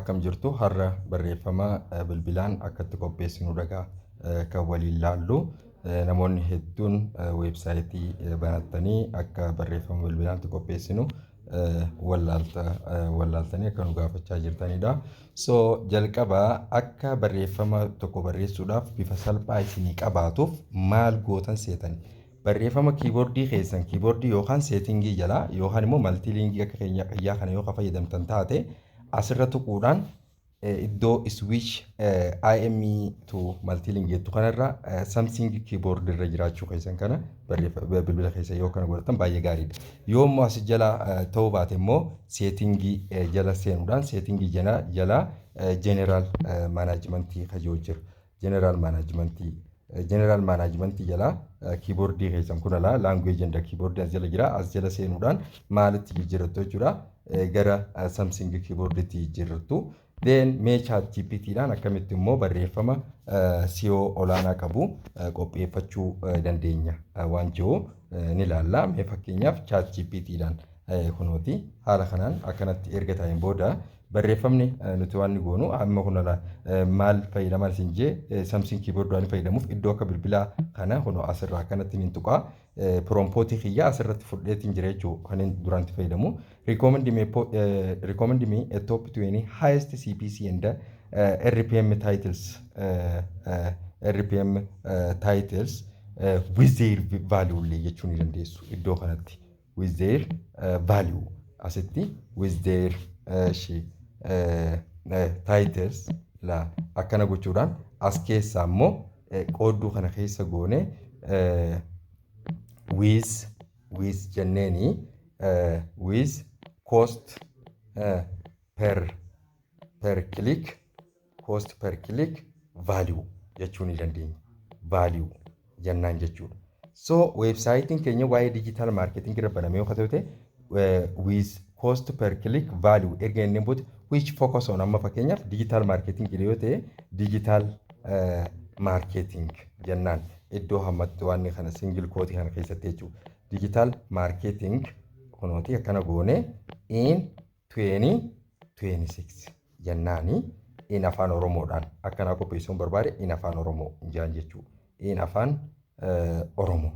Akkam jirtu? Har'a barreeffama bilbilaan akkatti qopheessinu dhagaa kan waliin laallu. Namoonni hedduun weebsaayitii banattanii akka barreeffama bilbilaatti qopheessinu wallaaltanii akka nu gaafachaa jirtanidha. So jalqaba akka barreeffama tokko barreessuudhaaf bifa salphaa isinii qabaatuuf maal gootan seetani? Barreeffama keyboardii keessan, keyboardii yookaan settingii jalaa yookaan immoo multilingual akka keenya kiyyaa kana yoo fayyadamtan taate, asirra tuquudhaan iddoo switch IME to multilingual jettu kanarra Samsung keyboard irra jiraachuu keessan kana bilbila keessa yoo kana godhatan baay'ee gaariidha. Yoo immoo as jala ta'uu baate immoo settingii jala seenuudhaan settingii jala general managementii kajoo jira. General managementii jala keyboardii keessan kun alaa language and keyboardii as jala jira. As jala seenuudhaan maalitti jijjiirrattu jechuudha? Gara Samsung keyboardiitti jijjiirrattu. Then mee ChatGPTdhaan akkamitti immoo barreeffama SEO olaanaa qabu qopheeffachuu dandeenya waan jiru ni ilaalla. Mee fakkeenyaaf ChatGPTdhaan kunooti haala kanaan akkanatti erga taa'een booda barreeffamni nuti waan goonu amma kun maal fayyadaman isin jee, Samsung keyboard waan fayyadamuuf iddoo akka bilbilaa kana kunoo asirraa akkanatti ni tuqaa. Promptii kiyya asirratti fudheetiin jira jechuudha kan inni duraanti fayyadamu. Recommend me a top 20 highest CPC and RPM titles RPM titles with their value illee jechuu ni dandeessu iddoo kanatti. With their value asitti with their titles la akkana gochuudhaan as keessaa immoo qoodduu kana keessa goone with jenneeni with cost per click, cost per click value jechuu ni dandeenya. Value jennaan jechuudha. So weebsaayitiin keenya waa'ee digital marketing irra banamee yoo ta'e, with cost per click value erga inni booda which focus on, amma fakkeenyaaf digital marketing yoo ta'e, digital marketing jennaan iddoo hammatti waan kana single quote kana keessatti jechuudha. Digital marketing kunooti akkana goone in 2026 jennaani in Afaan Oromoodhaan akkanaa qopheessuun barbaade, in Afaan Oromoo jaan jechuudha. In Afaan Oromoo,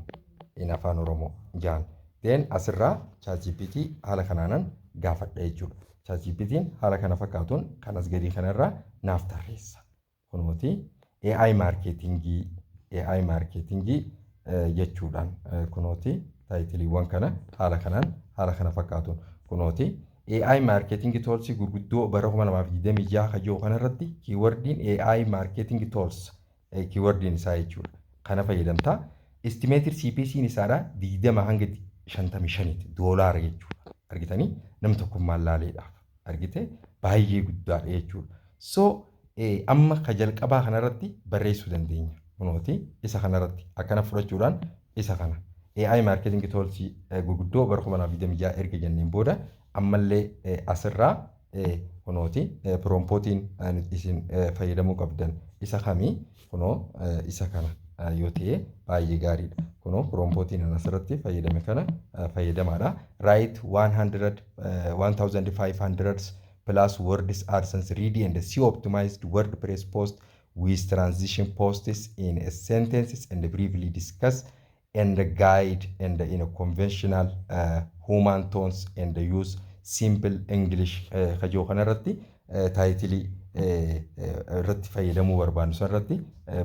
in Afaan Oromoo jaan. Then asirraa ChatGPT haala kanaanan gaafadha jechuudha. ChatGPT'n haala kana fakkaatuun kanas gadii kanarraa naaf tarreessa. Kunooti AI marketingii, AI marketingii jechuudhaan kunooti titleiiwwan kana haala kanaan haala kana fakkaatuun kunooti AI marketing toolsii gurguddoo bara 2026 kajoo kanarratti keywordiin AI marketing tools keywordiin isaa jechuudha. Kana fayyadamtaa. Estimated CPC'n isaadha 20 hanga 55 doolaara jechuudha. Argitanii, namni tokkummaan laaleedhaaf argite baay'ee guddaadha jechuudha. So amma ka jalqabaa kanarratti barreessuu dandeenya. Kunooti isa kanarratti akkana fudhachuudhaan isa kana AI marketing toolsii gurguddoo bara 2026 erga jenneen booda ammallee asirraa kunooti promptiin isin fayyadamuu qabdan isa kamii? Kunoo isa kana yoo ta'e baay'ee gaariidha. Kunoo promptiin asirratti fayyadame kana fayyadamaadha. Write 100 1500 plus words AdSense ready and SEO optimized WordPress post with transition posts in a sentences and briefly discuss and guide and in a conventional human tones and use simple English kajoo kanarratti titleii irratti fayyadamuu barbaannu sanarratti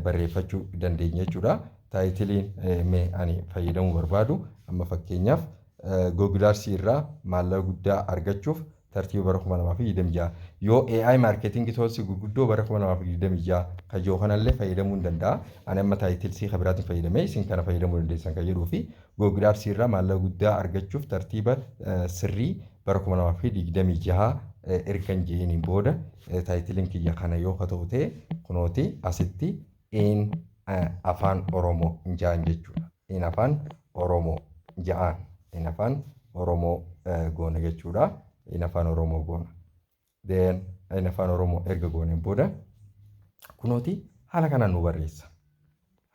barreeffachuu dandeenya jechuudha. Titleiin mee ani fayyadamuu barbaadu amma fakkeenyaaf Google Ads irraa maallaqa guddaa argachuuf tartiiba bara 2026 yoo AI marketing toolsii gurguddoo bara 2026 kajoo kanallee fayyadamuu hin danda'a. Ani amma titlesii kan biraatiin fayyadamee isin kana fayyadamuu dandeessan kan jedhuu fi Google Ads irraa maallaqa guddaa argachuuf tartiiba sirrii bara 2026 ergan jeeniin booda titleiin kiyya kana yoo ka ta'u ta'e kunooti asitti in Afaan Oromoo ja'an jechuudha. In Afaan Oromoo ja'an, in Afaan Oromoo goona jechuudha. In Afaan Oromoo goona. Then in Afaan Oromoo erga gooneen booda kunooti haala kanaan nu barreessa.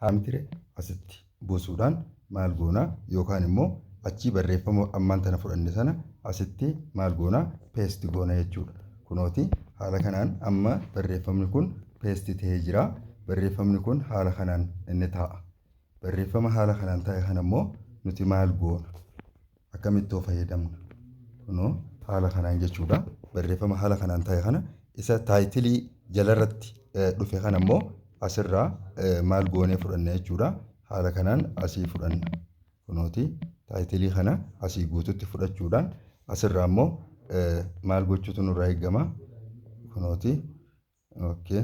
Haamtire asitti buusuudhaan maal goona? Yookaan immoo achii barreeffama ammaan tana fudhanne sana asitti maal goona? Paste goona jechuudha. Kunooti Haala kanaan amma barreeffamni kun paste ta'ee jira. Barreeffamni kun haala kanaan inni taa'a. Barreeffama haala kanaan taa'e kana immoo nuti maal goona? Akkamitti fayyadamna? Kunoo haala kanaan jechuudha. Barreeffama haala kanaan taa'e kana isa title jalarratti dhufe kana immoo asirraa maal goonee fudhanna jechuudha. Haala kanaan asii fudhanna. Kunooti title kana asii guututti fudhachuudhaan asirraa immoo maal gochuutu nurraa eegama? Kunooti. Okay.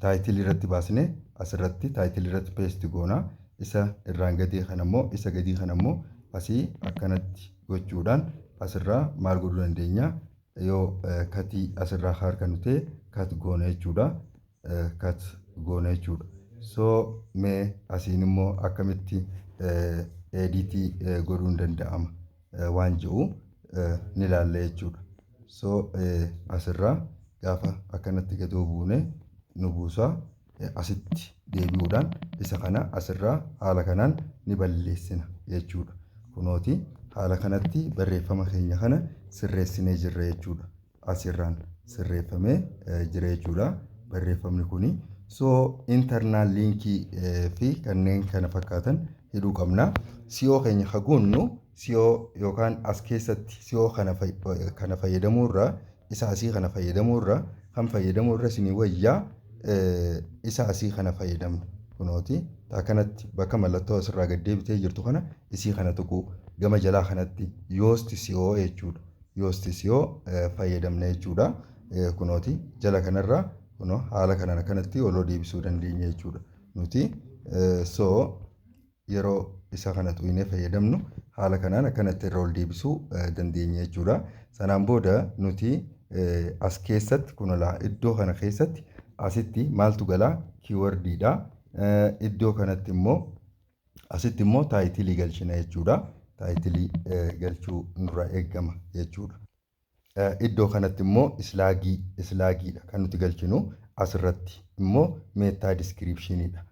Title irratti baasnee asirratti title irratti paste goona. Isa irraan gadii kana immoo, isa gadii kana immoo asii akkanatti gochuudhaan asirraa maal godhuu dandeenya? Yoo cut asirraa harka nu ta'e cut goona jechuudha. Cut goona jechuudha. So mee asiin immoo akkamitti edit godhuun danda'ama waan jedhu ni ilaalla jechuudha. So asirraa gaafa akkanatti gadi buune nu buusaa, asitti deebi'uudhaan isa kana asirraa haala kanaan ni balleessina jechuudha. Kunooti haala kanatti barreeffama keenya kana sirreessinee jirra jechuudha. Asirraan sirreeffamee jira jechuudha barreeffamni kuni. So internal link fi kanneen kana fakkaatan hidhuu qabna. SEO keenya haguunnu SEO yookaan as keessatti SEO kana fayyadamuurra, isa asii kana fayyadamuurra, kan fayyadamuurra isinii wayyaa isa asii kana fayyadamna. Kunooti akkanatti bakka mallattoo asirraa gad deebitee jirtu kana isii kana tuquu, gama jalaa kanatti Yoast SEO jechuudha. Yoast SEO fayyadamna jechuudha. Kunooti jala kanarraa kunoo haala kanaan akkanatti oloo deebisuu dandeenya jechuudha. Nuti so yeroo isa kana tuqnee fayyadamnu haala kanaan akkanatti irra ol deebisuu dandeenya jechuudha. Sanaan booda nuti as keessatti kunolaa iddoo kana keessatti asitti maaltu galaa? Keywordiidha. Iddoo kanatti immoo, asitti immoo title galchina jechuudha. Title galchuu nurraa eegama jechuudha. Iddoo kanatti immoo slugiidha kan nuti galchinu, asirratti immoo meta descriptioniidha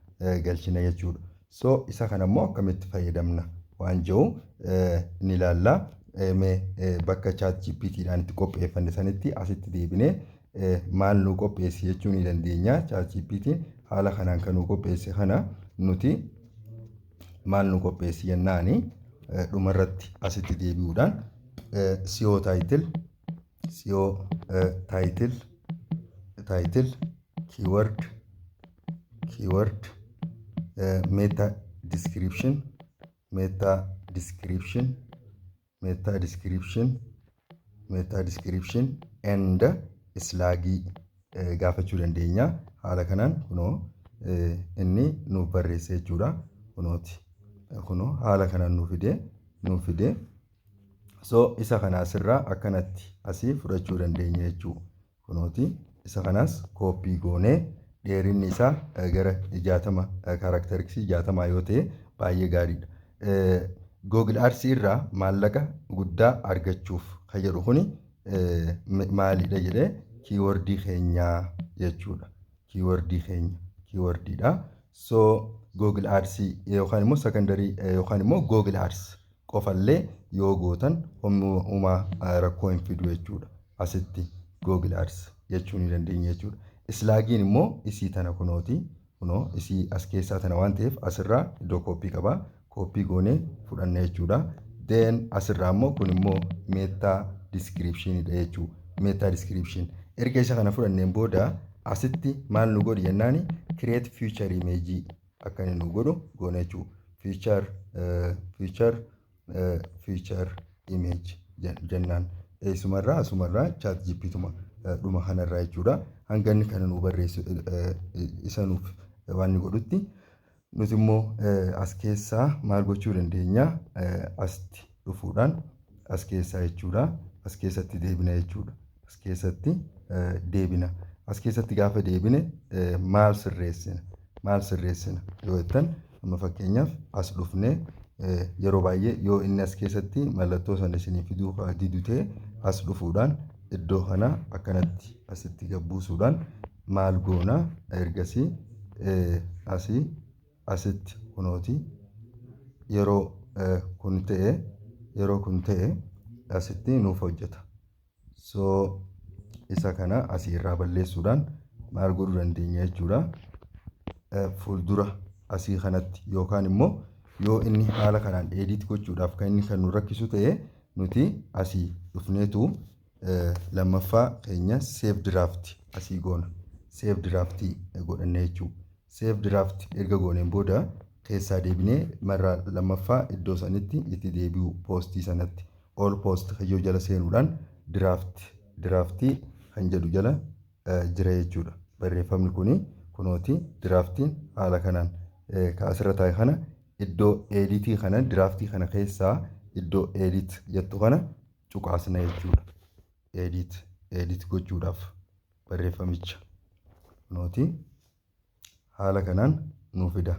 galchina jechuudha. So isa kana immoo akkamitti fayyadamna waan jiru ni ilaalla. Mee bakka ChatGPTdhaan itti qopheeffanne sanitti asitti deebinee maal nu qopheessi jechuu ni dandeenya. ChatGPT'n haala kanaan kan nu qopheesse kana nuti maal nu qopheessi jennaani, dhumarratti asitti deebi'uudhaan SEO title, SEO title, keyword, meta description, meta description, meta description, meta description and slug gaafachuu dandeenya. Haala kanaan kunoo inni nuuf barreesse jechuudha. Kunooti. Kunoo haala kanaan nuuf fide nuuf fide. So isa kana asirraa akkanatti asii fudhachuu dandeenya jechuudha. Kunooti isa kanaas copy goonee dheerinni isaa gara 60, characteristics 60 yoo ta'e baay'ee gaariidha. Google Ads irraa maallaqa guddaa argachuuf kan jedhu kuni maalidha jedhee, keyword keenyaa jechuudha. Keyword keenya keywordiidha. So Google Ads yookaan immoo secondary yookaan immoo Google Ads qofallee yoo gootan homaa rakkoo hin fidu jechuudha. Asitti Google Ads jechuu ni dandeenya jechuudha. Slugiin immoo isii tana kunooti. Kunoo isii as keessaa tana waan ta'eef asirraa iddoo copy qabaa. Copy goonee fudhanna jechuudha. Then asirraa immoo kun immoo meta descriptioniidha jechuudha. Meta description. Erga isa kana fudhanneen booda asitti maal nu godhi jennaani, create feature image akka inni nu godhu goona jechuudha. Feature image jennaan. Eessumarraa? Asumarraa, ChatGPTuma dhuma kanarraa jechuudha. Hanga inni kana nu barreessu, isa nuuf waan inni godhutti nuti immoo as keessaa maal gochuu dandeenya? Asitti dhufuudhaan as keessaa jechuudha. As keessatti deebina jechuudha. As keessatti deebina. As keessatti gaafa deebine maal sirreessina? Maal sirreessina yoo jettan, amma fakkeenyaaf as dhufnee yeroo baay'ee yoo inni as keessatti mallattoo sana isinii fiduu didu ta'e, as dhufuudhaan iddoo kana akkanatti asitti gabbuusuudhaan maal goona? Ergasii asii asitti kunooti yeroo kun ta'e Asitti nuuf hojjeta. So isa kana asii irraa balleessuudhaan maal godhuu dandeenya jechuudha. Fuuldura asii kanatti yookaan immoo yoo inni haala kanaan edit gochuudhaaf kan inni kan nu rakkisu ta'e, nuti asii dhufneetu lammaffaa keenya save draft asii goona. Save draft godhanne jechuudha. Save draft erga gooneen booda keessaa deebinee marraa lammaffaa iddoo sanitti itti deebi'u, poostii sanatti all post kayyoo jala seenuudhaan draftii kan jedhu jala jira jechuudha. Barreeffamni kuni kunooti, draftiin haala kanaan kan asirra taa'e kana iddoo editii kana, draftii kana keessaa iddoo edit jettu kana cuqaasna jechuudha. Edit gochuudhaaf barreeffamicha kunooti haala kanaan nuu fida.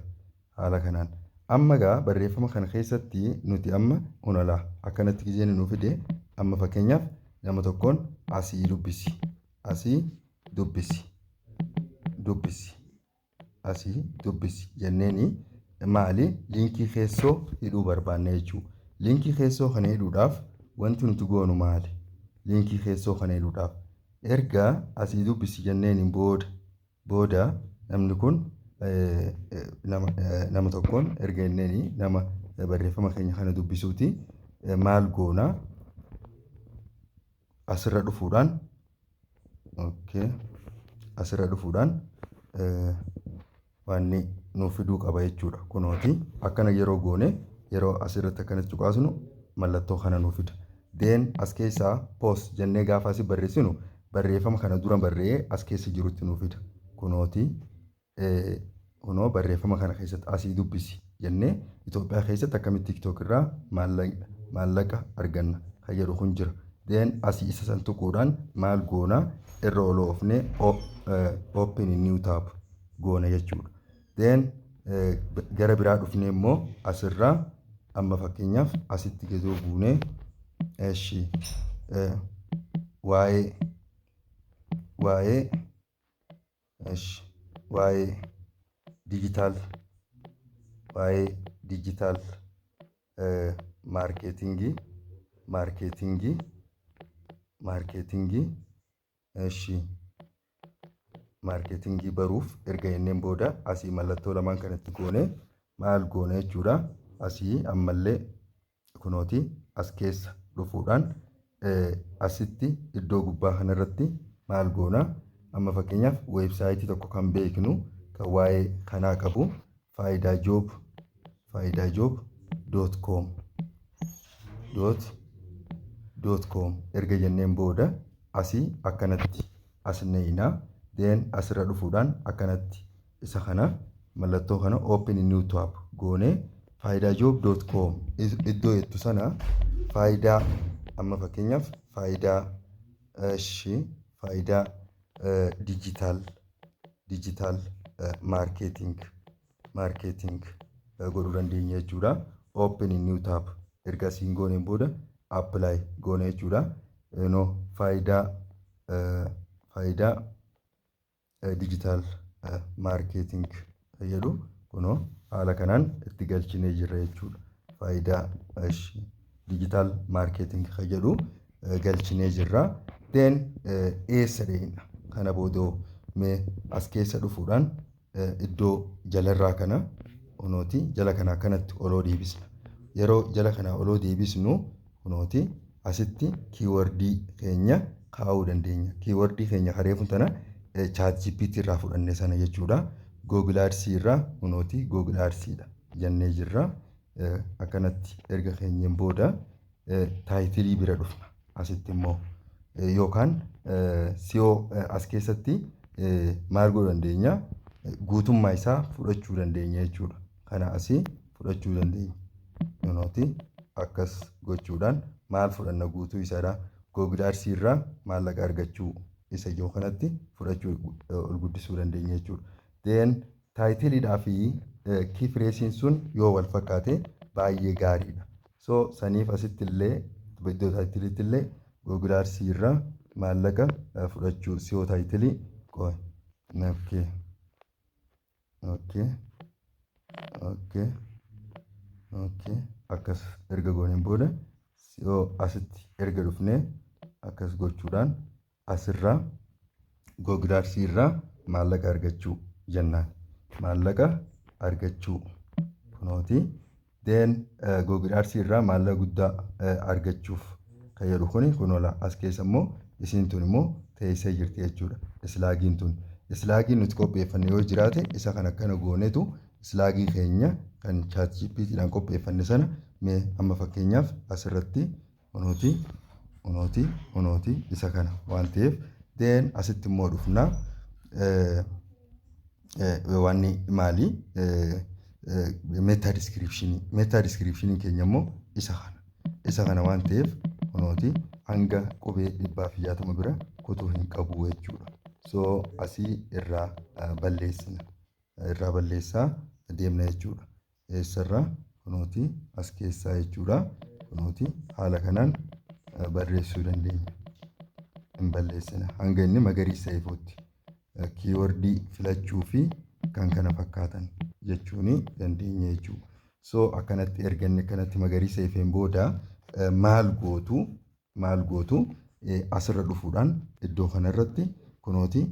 Haala kanaan amma gaa barreeffama kana keessatti nuti amma unalaa akkanatti gizeen nuu fide, amma fakkeenyaaf nama tokkoon asii dubbisi, asii dubbisi, dubbisi, asii dubbisi jenneeni maali, liinkii keessoo hidhuu barbaanna jechuudha. Liinkii keessoo kana hidhuudhaaf wanti nuti goonu maali? Liinkii keessoo kana hidhuudhaaf erga asii dubbisi jenneeni booda namni kun nama tokkoon erga jenneeni nama barreeffama keenya kana dubbisuuti maal goona? Asirra dhufuudhaan, okay, asirra dhufuudhaan wanni nuuf fiduu qaba jechuudha. Kunooti akkana yeroo goone, yeroo asirratti akkanatti cuqaasnu mallattoo kana nuuf fida. Then as keessaa post jennee gaafa asii barreessinu barreeffama kana dura barreessee as keessa jirutti nuuf fida. Kunooti, kunoo barreeffama kana keessatti asii dubbisi jennee Itoophiyaa keessatti akkamitti TikTok irraa maallaqa arganna kan jedhu kun jira. Then asii isa san tuquudhaan maal goona? Irra ol oofnee open new tab goona jechuudha. Then gara biraa dhufnee immoo asirraa amma fakkeenyaaf asitti gadoo buunee, eshi, waa'ee eshi waa'ee digital marketingii, eshi, marketingii baruuf erga jenneen booda asii mallattoo lamaan kanatti goone maal goone jechuudha. Asii ammallee kunooti as keessa dhufuudhaan asitti iddoo gubbaa kanarratti maal goona? Amma fakkeenyaaf weebsaayitii tokko kan beeknu kan waa'ee kanaa qabu Faayidaa Job, faayidaa job .com erga jenneen booda asii akkanatti as neeyinaa. Then asirra dhufuudhaan akkanatti isa kana mallattoo kana open new tab goonee faayidaa job.com iddoo jettu sana faayidaa, amma fakkeenyaaf faayidaa, eshi, faayidaa digital marketing godhuu dandeenya jechuudha. Open new tab erga asiin gooneen booda apply goone jechuudha. No, faayidaa digital marketing jedhu kunoo haala kanaan itti galchinee jirra jechuudha. Faayidaa digital marketing kan jedhu galchinee jirra. Then eessa deemna? Kana booda mee as keessa dhufuudhaan iddoo jalarraa kana kunooti jala kana akkanatti oloo deebisna. Yeroo jala kana oloo deebisnu kunooti asitti keywordii keenya kaa'uu dandeenya. Keywordii keenya kareefu tana ChatGPT irraa fudhanne sana jechuudha. Google Ads irraa kunooti Google Ads dha jennee jirra. Akkanatti erga keenyeen booda titleii bira dhufna. Asitti immoo yookaan SEO as keessatti maal godhuu dandeenya? Guutummaa isaa fudhachuu dandeenya jechuudha. Kana asii fudhachuu dandeenya. Kunooti akkas gochuudhaan maal fudhanna? Guutuu isaadha. Google Ads irraa maallaqa argachuu isa ijoo kanatti fudhachuu ol guddisuu dandeenya jechuudha. Then titleiidhaa fi key phraseiin sun yoo wal fakkaate baay'ee gaariidha. So saniif asitti illee iddoo titleiitti illee Google Ads irraa maallaqa fudhachuu SEO titleii qoy. Okay, akkas erga gooneen booda SEO asitti erga dhufnee akkas gochuudhaan asirraa Google Ads irraa maallaqa argachuu jennaan. Maallaqa argachuu kunooti. Then Google Ads irraa maallaqa guddaa argachuuf kan jedhu kuni kunoola as keessa immoo isiin tun immoo teessee jirti jechuudha. Slugiin tun. Slugiin nuti qopheeffanne yoo jiraate isa kan akkana goonetu slugii keenya kan ChatGPTdhaan qopheeffanne sana mee amma fakkeenyaaf asirratti kunooti, kunooti, kunooti, isa kana waan ta'eef, then asitti immoo dhufna. Wanni maali? Meta descriptionii. Meta descriptioniin keenya immoo isa kana. Isa kana waan ta'eef kunooti hanga qubee 160 bira kutuu hin qabu jechuudha. So asii irraa balleessina. Irraa balleessaa deemna jechuudha. Eessarraa? Kunooti as keessaa jechuudha. Kunooti haala kanaan barreessuu dandeenya. Hin balleessina hanga inni magariisa ifuutti. Keywordii filachuu fi kan kana fakkaatan jechuun dandeenya jechuudha. So akkanatti erga inni akkanatti magariisa ifeen booda maal gootu? Maal gootu? Asirra dhufuudhaan iddoo kanarratti kunooti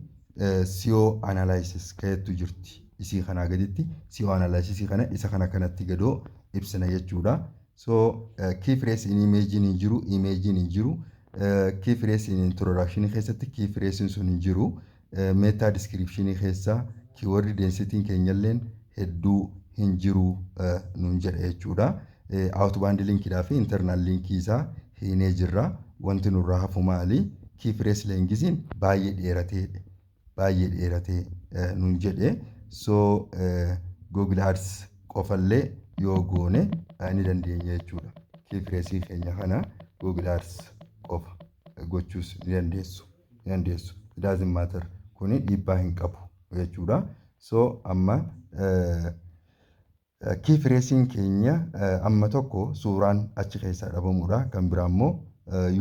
SEO analysis ka'etu jirti. Isii kanaa gaditti SEO analysis kana isa kana kanatti gadoo ibsina jechuudha. So key phrase in image hin jiru, image hin jiru. Key phrase in introduction keessatti key phrase sun hin jiru. Meta description keessa keyword density keenyalleen hedduu hin jiru nuun jedha jechuudha. Outbound linkidhaa fi internal linkii isaa hiinee jirra. Wanti nurraa hafu maali? Key phrase lengthiin baay'ee dheeratee, baay'ee dheeratee nuun jedhe. So Google Ads qofallee yoo goone ni dandeenya jechuudha. Key phrase keenya kana Google Ads qofa gochuus ni dandeessu. Ni dandeessu. It doesn't matter. Kuni dhiibbaa hin qabu jechuudha. So amma key phraseiin keenya amma tokko suuraan achi keessaa dhabamuudha. Kan biraa immoo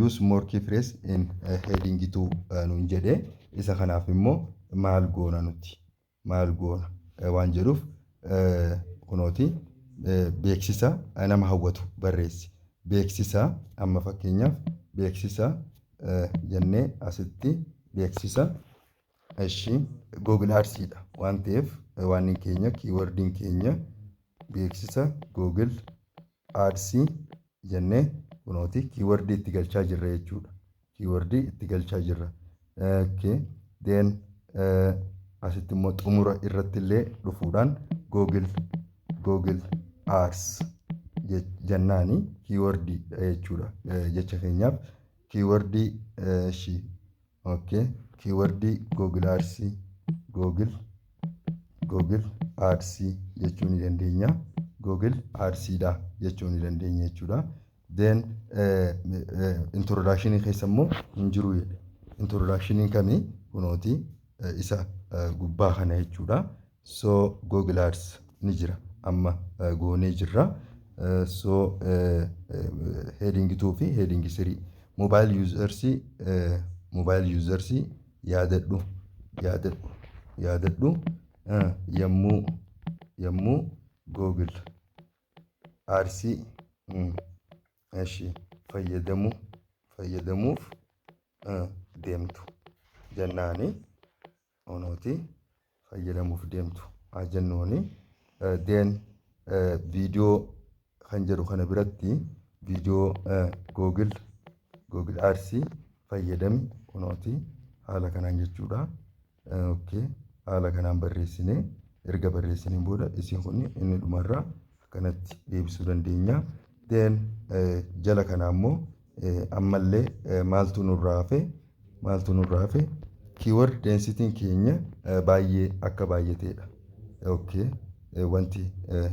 use more key phrase in heading 2 nuun jedhe. Isa kanaaf immoo maal goona nuti? Maal goona waan jedhuuf, kunooti beeksisa nama hawwatu barreessi. Beeksisa amma fakkeenyaaf beeksisa jennee asitti beeksisa ishii Google Adsiidha waan ta'eef, waan keenya keywordiin keenya beeksisa Google Adsii jennee kunooti keywordii itti galchaa jirra jechuudha. Keywordii itti galchaa jirra. Then asitti immoo xumura irratti illee dhufuudhaan Google Ads jennaani keywordii jechuudha jecha keenyaaf keywordii ishii, okay, keywordii Google Adsii, Google Adsii jechuu ni dandeenya. Google Adsiidha jechuu ni dandeenya jechuudha. Then introductionii keessa immoo hin jiru jedhe. Introductionii kamii? Kunooti isa gubbaa kana jechuudha. So Google Ads ni jira, amma goonee jirra. So heading 2 fi heading 3 mobile users yaadadhu, yaadadhu, yaadadhu, yommuu Google Adsii eshi fayyadamuuf deemtu jennaani, onooti fayyadamuuf deemtu haa jennuuni. Then viidiyoo kan jedhu kana biratti viidiyoo Google Adsii fayyadami, kunooti haala kanaan jechuudha. Okay, haala kanaan barreessinee, erga barreessineen booda isiin kun inni dhumarraa akkanatti deebisuu dandeenya. Then jala kanaa immoo ammallee maaltu nurraa hafe? Maaltu nurraa hafe? Keyword densityn keenya baay'ee akka baay'ateedha. Okay, wanti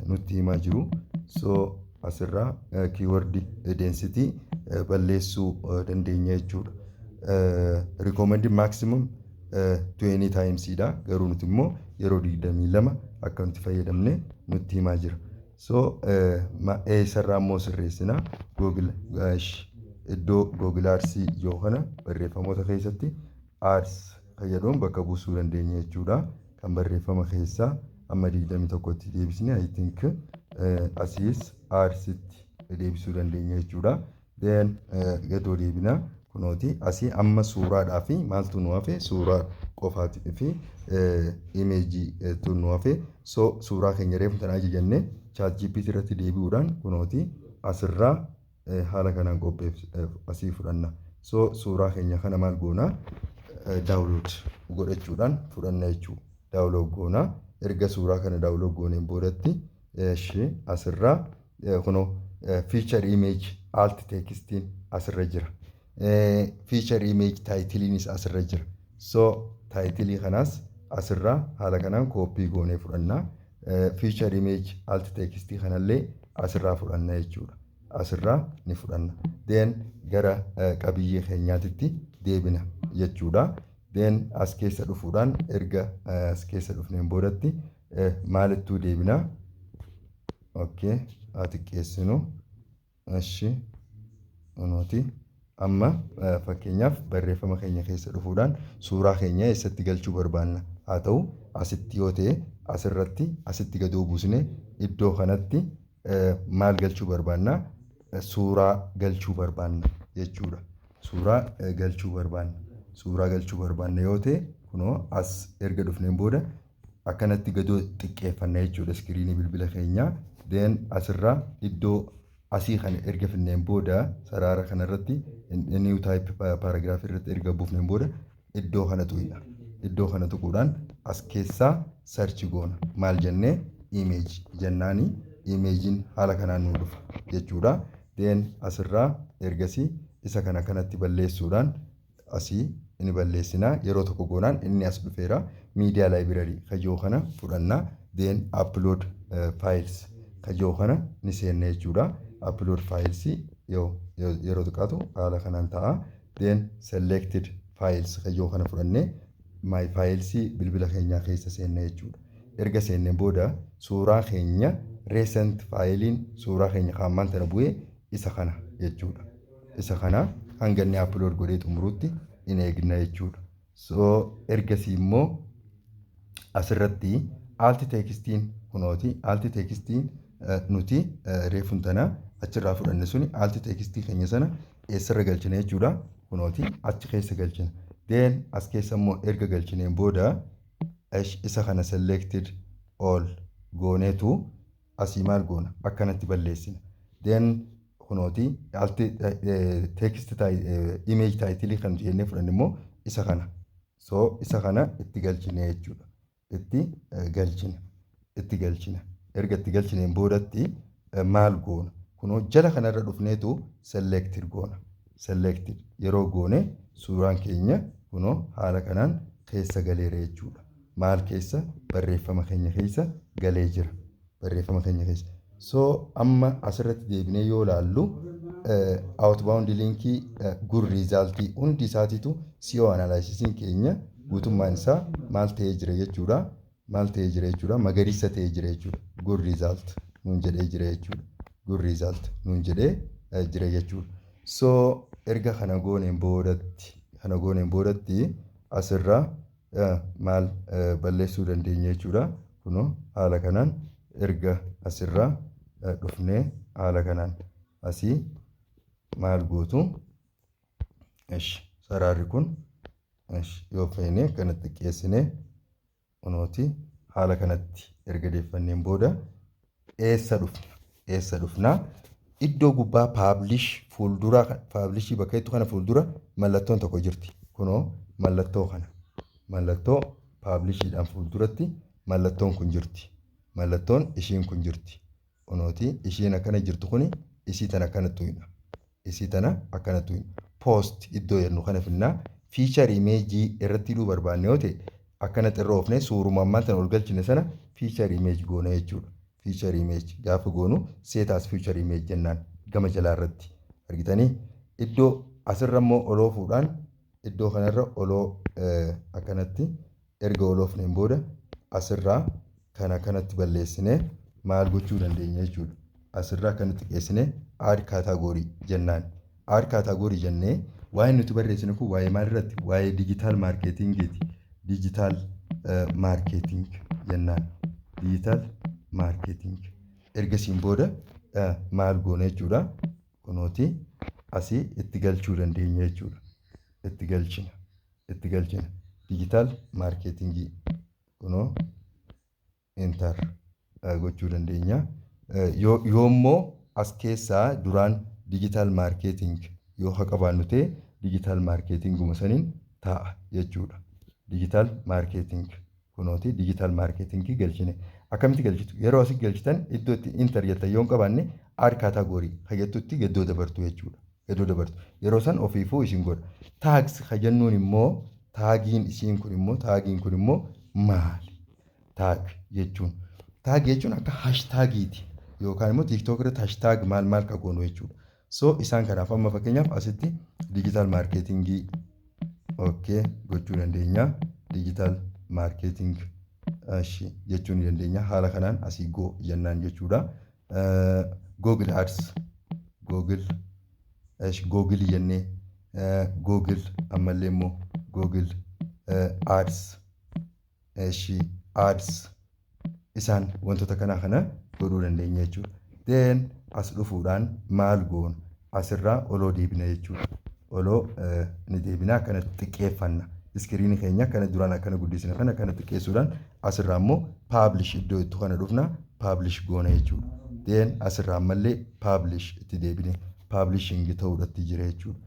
nutti himaa jiru. So asirraa keyword density balleessuu dandeenya jechuudha. Recommended maximum 20 times dha, garuu nuti immoo yeroo 22 akka nuti fayyadamne nutti himaa jira. So eessarraa immoo sirreessina? Google iddoo Google Ads yoo kana barreeffamoota keessatti Ads fayyadamuun bakka buusuu dandeenya jechuudha. Kan barreeffama keessaa amma 21tti deebisne, I think asiis Adsitti deebisuu dandeenya jechuudha. Then gadoo deebina. Kunooti asii amma suuraadhaa fi maaltu nu hafe? Suuraa qofaatii fi imageii nu hafe. So suuraa keenya reefu tana ajajannee ChatGPT irratti deebi'uudhaan kunooti asirraa haala kanaan qopheef asii fudhanna. So suuraa keenya kana maal goona? Download godhachuudhaan fudhanna jechuudha. Download goona. Erga suuraa kana download gooneen boodatti asirraa kunoo feature image alt textiin asirra jira. Feature image titleiinis asirra jira. So titleii kanaas asirraa haala kanaan copy goonee fudhanna. Feature image alt textii kanallee asirraa fudhanna jechuudha. Asirraa ni fudhanna. Then gara qabiyyee keenyaatitti deebina jechuudha. Then as keessa dhufuudhaan, erga as keessa dhufneen boodatti maalittuu deebina? Okay, haa xiqqeessinu. Eshi, kunooti. Amma fakkeenyaaf barreeffama keenya keessa dhufuudhaan suuraa keenya eessatti galchuu barbaanna? Haa ta'u, asitti yoo ta'e, asirratti asitti gadoo buusnee iddoo kanatti maal galchuu barbaanna? Suuraa galchuu barbaanna jechuudha. Suuraa galchuu barbaanna. Suuraa galchuu barbaanna yoo ta'e, kunoo as erga dhufneen booda akkanatti gadoo xiqqeeffanna jechuudha screenii bilbila keenyaa. Then asirraa iddoo asii kana erga finneen booda, sarara kanarratti new type paragraphii irratti erga buufneen booda iddoo kana tuqna. Iddoo kana tuquudhaan as keessaa search goona. Maal jennee? Image jennaani imageiin haala kanaan nuu dhufa jechuudha. Then asirraa ergasii isa kana kanatti balleessuudhaan asii ni balleessinaa. Yeroo tokko goonaan inni as dhufeera. Media library kajoo kana fudhannaa. Then upload files kajoo kana ni seenna jechuudha. Upload files yoo yeroo xiqqaatu haala kanaan ta'a. Then selected files kajoo kana fudhannee my files bilbila keenyaa keessa seenna jechuudha. Erga seenneen booda suuraa keenya recent fileiin suuraa keenya kaammaan tana bu'ee isa kana jechuudha. Isa kana hanga inni upload godhee xumurutti in eegna jechuudha. So ergasii immoo asirratti alt textiin kunooti. Alt textiin nuti reefun tana achirraa fudhanne suni alt textii keenya sana eessarra galchina jechuudha. Kunooti achi keessa galchina. Then as keessa immoo erga galchineen booda isa kana selected all gooneetu asii maal goona? Akkanatti balleessina. Then kunooti alt text image titleii kan jennee fudhanne immoo isa kana. So isa kana itti galchine jechuudha. Itti galchina. Itti galchina. Erga itti galchineen boodatti maal goona? Kunoo jala kanarra dhufneetu selected goona. Selected yeroo goone suuraan keenya kunoo haala kanaan keessa galeera jechuudha. Maal keessa? Barreeffama keenya keessa galee jira. Barreeffama keenya keessa. So amma asirratti deebinee yoo ilaallu, outbound linkii, good resultii hundi isaatiitu SEO analysisiin keenya guutummaan isaa maal ta'ee jira jechuudha. Maal ta'ee jira jechuudha? Magariisa ta'ee jira jechuudha. Good result nuun jedhee jira jechuudha. Good result nuun jedhee jira jechuudha. So erga kana gooneen boodatti asirraa maal balleessuu dandeenya jechuudha. Kunoo haala kanaan erga asirraa dhufnee haala kanaan asii maal gootu? Sararri kun yoo feene kanatti xiqqeessinee kunooti haala kanatti erga deeffanneen booda eessa dhufna? Eessa dhufna? Iddoo gubbaa publish fuuldura, publishii bakka jettu kana fuuldura mallattoon tokko jirti. Kunoo mallattoo kana, mallattoo publishiidhaan fuulduratti mallattoon kun jirti. Mallattoon ishiin kun jirti. Kunooti ishiin akkana jirtu kuni isii tana akkana tuqna. Isii tana akkana tuqna. Post iddoo jennu kana finnaa. Feature imageii irratti hidhuu barbaanne yoo ta'e, akkana xirroofne suuruma ammaan tana ol galchine sana feature image goona jechuudha. Feature image gaafa goonu set as feature image jennaan gama jalaa irratti argitanii. Iddoo asirra immoo oloofuudhaan iddoo kanarra oloo akkanatti erga oloofneen booda asirraa kana kanatti balleessinee maal gochuu dandeenya jechuudha. Asirraa akkanatti xiqqeessinee add category jennaan. Add category jennee waa'ee nuti barreessine kun waa'ee maal irratti? Waa'ee digital marketingiiti. Digital marketing jennaan. Digital marketing. Ergasiin booda maal goona jechuudha. Kunooti Asii itti galchuu dandeenya jechuudha. Itti galchina. Itti galchina. Digital marketingii kunoo enter gochuu dandeenya. Yoommoo as keessaa duraan digital marketing yoo haa qabaannu ta'e, digital marketinguma saniin ta'a jechuudha. Digital marketing kunooti, digital marketingii galchine. Akkamitti galchitu? Yeroo asii galchitan, iddoo itti enter jettan yoo hin qabaanne, add category kajettutti gaddoo dabartu jechuudha. Gaddoo dabartu. Yeroo san ofiifuu isin godha. Tags kajennuun immoo, tagiin isiin kun immoo, tagiin kun immoo maali? Tag jechuun. Tag jechuun akka hashtagiiti yookaan immoo TikTok irratti hashtag maal maal ka goonu jechuudha. So isaan kanaaf amma fakkeenyaaf asitti digital marketingii okay gochuu dandeenya. Digital marketing jechuu ni dandeenya. Haala kanaan asii go jennaan jechuudha. Google Ads, Google Google jennee, Google ammallee immoo Google Ads, Ads, isaan wantoota kanaa kana godhuu dandeenya jechuudha. Then as dhufuudhaan maal goona? Asirraa oloo deebina jechuudha. Oloo ni deebina, akkana xiqqeeffanna. Screenii keenya akkana duraan akkana guddisna kana akkana xiqqeessuudhaan asirraa immoo publish iddoo itti kana dhufna, publish goona jechuudha. Then asirraa ammallee publish itti deebine, publishing ta'uudhatti jira jechuudha.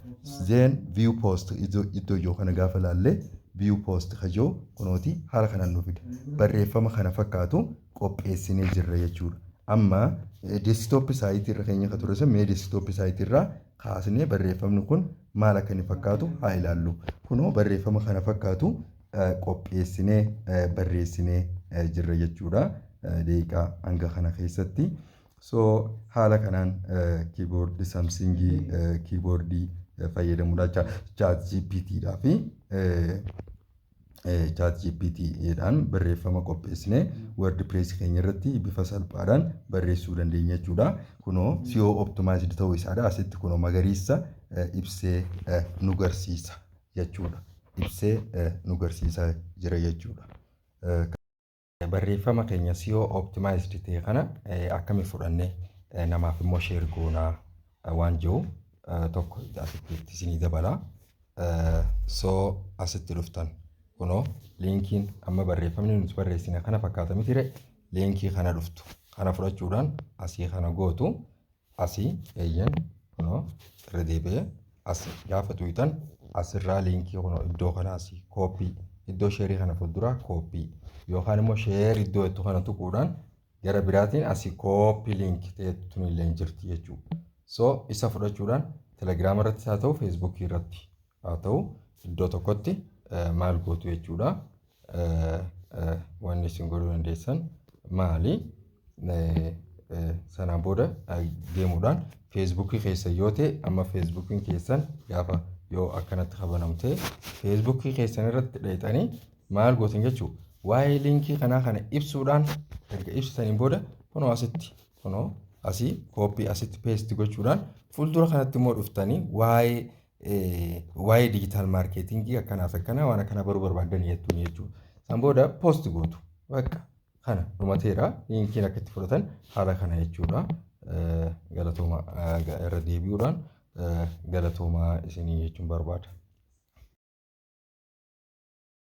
Then view post iddoo jiru kana gaafa laallee, view post kajoo kunooti haala kanaan nu fida. Barreeffama kana fakkaatu qopheessinee jirra jechuudha. Amma desktop siteii irra keenya kan ture sun, mee desktop siteii irraa kaasnee barreeffamni kun maal akka inni fakkaatu haa ilaallu. Kunoo barreeffama kana fakkaatu qopheessinee barreessinee jirra jechuudha. Daqiiqaa hanga kana keessatti. So haala kanaan keyboardii Samsungii keyboardii fayyadamuudhaan ChatGPTdhaa fi ChatGPTdhaan barreeffama qopheessinee WordPress keenya irratti bifa salphaadhaan barreessuu dandeenya jechuudha. Kunoo SEO optimized ta'uu isaadha. Asitti kunoo magariisa ibsee nu garsiisa jechuudha. Ibsee nu garsiisaa jira jechuudha. Barreeffama keenya SEO optimized ta'e kana akkamiin fudhannee namaaf immoo share goonaa waan jiru tokko asitti isinii dabala. So asitti dhuftan, kunoo linkiin amma barreeffamni nuti barreessine kana fakkaata miti? Linkii kana dhuftu kana fudhachuudhaan asii kana gootu. Asii eeyyan, kunoo irra deebi'ee as gaafa tuqxan, asirraa linkii kunoo iddoo kana asii copy, iddoo shareii kana fuulduraa copy yookaan immoo share iddoo jettu kana tuquudhaan, gara biraatiin asii copy link ta'etu illee jirti jechuudha. So isa fudhachuudhaan Telegiraama irrattis haa ta'u, Facebookii irratti haa ta'u, iddoo tokkotti maal gootu jechuudha. Wanni isin godhuu dandeessan maali? Sanaan booda deemuudhaan Facebookii keessa yoo ta'e, amma Facebookiin keessan gaafa yoo akkanatti kabanamte, Facebookii keessan irratti dheexanii maal gootan jechuudha. Waa'ee linkii kanaa kana ibsuudhaan, erga ibsitaniin booda, kunoo asitti, kunoo asii copy asitti paste gochuudhaan, fuuldura kanatti immoo dhuftanii waa'ee digital marketingii akkanaaf akkanaa waan akkana baruu barbaaddan jettuun jechuudha. San booda post gootu. Bakka kana dhumateera, linkiin akka itti fudhatan haala kana jechuudha. Galatooma, irra deebi'uudhaan galatoomaa isinii jechuun barbaada.